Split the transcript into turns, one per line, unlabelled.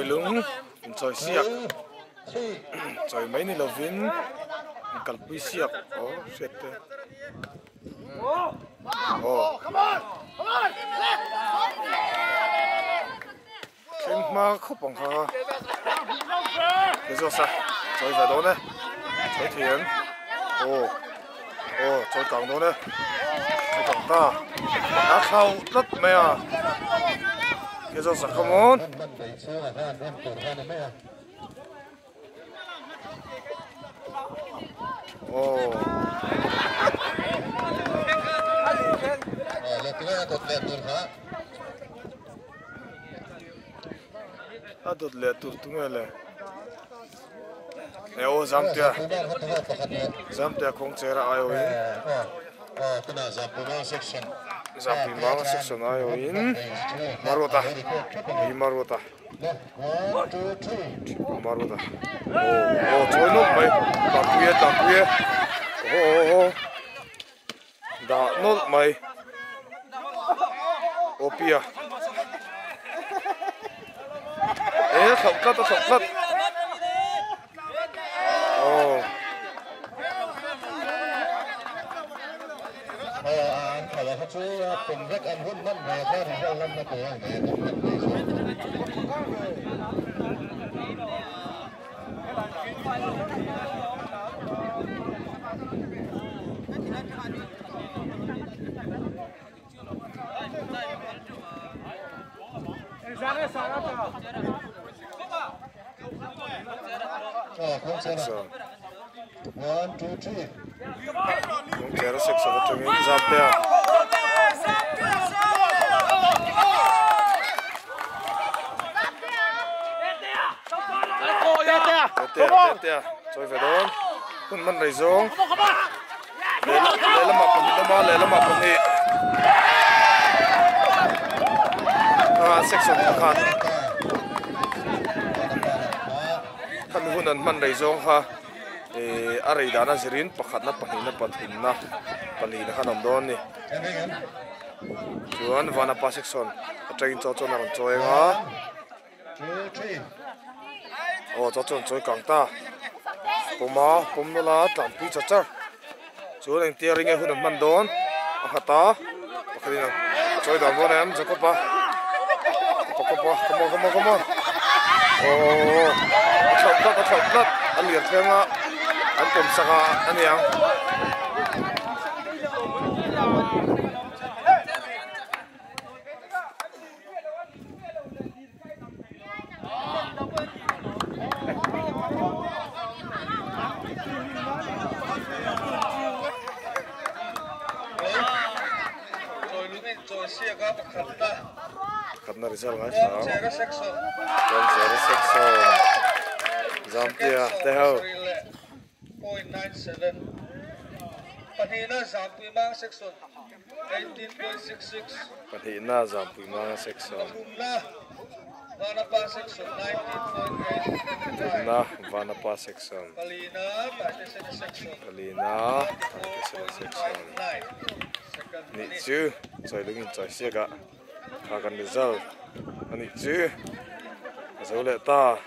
Chawilung inchawi siak chawi mai ni lovin inkalpui siak aw hriat te aw thleng hma khawp ang kha ke zawk sa chawi ve dawn e chawi thei em aw aw chawi kang dawn e chawi kang ta a thlau tlat mai a ke zawk sa come on. Aw. A dawt leh tur tu nge le? E aw Zamtea. Zamtea kawng chera ai awin. Zampui manga section ai awin. Maruata. Hei Maruata. Maruata. Aw aw chawi nawlh mai. Tlanpui e tlanpui e. Aw aw aw. Dah nawlh mai. Aw pia. E thlauh tlat a thlauh tlat. Aw. Kawngchera section atangin Zamtea Tetea Tetea chawi ve dawn hun man rei zawng. Lehlamah pahnih lama lehlamah pahnih ah section pakhat khami hun an hman rei zawng kha eh a rei dan a zirin pakhatna pahnihna pathumna pahlihna khan a awm dawn a ni chuan vanapa section atangin chaw chuan a rawn chawi ang a. Aw chaw chuan chawi kang ta pawm a pawm nawlh a tlanpui char char chuan engtia ring nge hun an hman dawn a nghat a pakhat in a chawi dan dawn em Jacob a Jacob a come on come on come on aw a thlauh tlat a thlauh tlat a lian thleng a an pawm sak a a niang. Pakhatna result ngai thla ang. Kawngchera section Zamtea te ho. Pahnihna Zampui Manga section. Pathumna Vanapa section. Palina Taitesena section. Nih chu Chawilung in chawi siak ah kha kan result a nih chu a zo leh ta.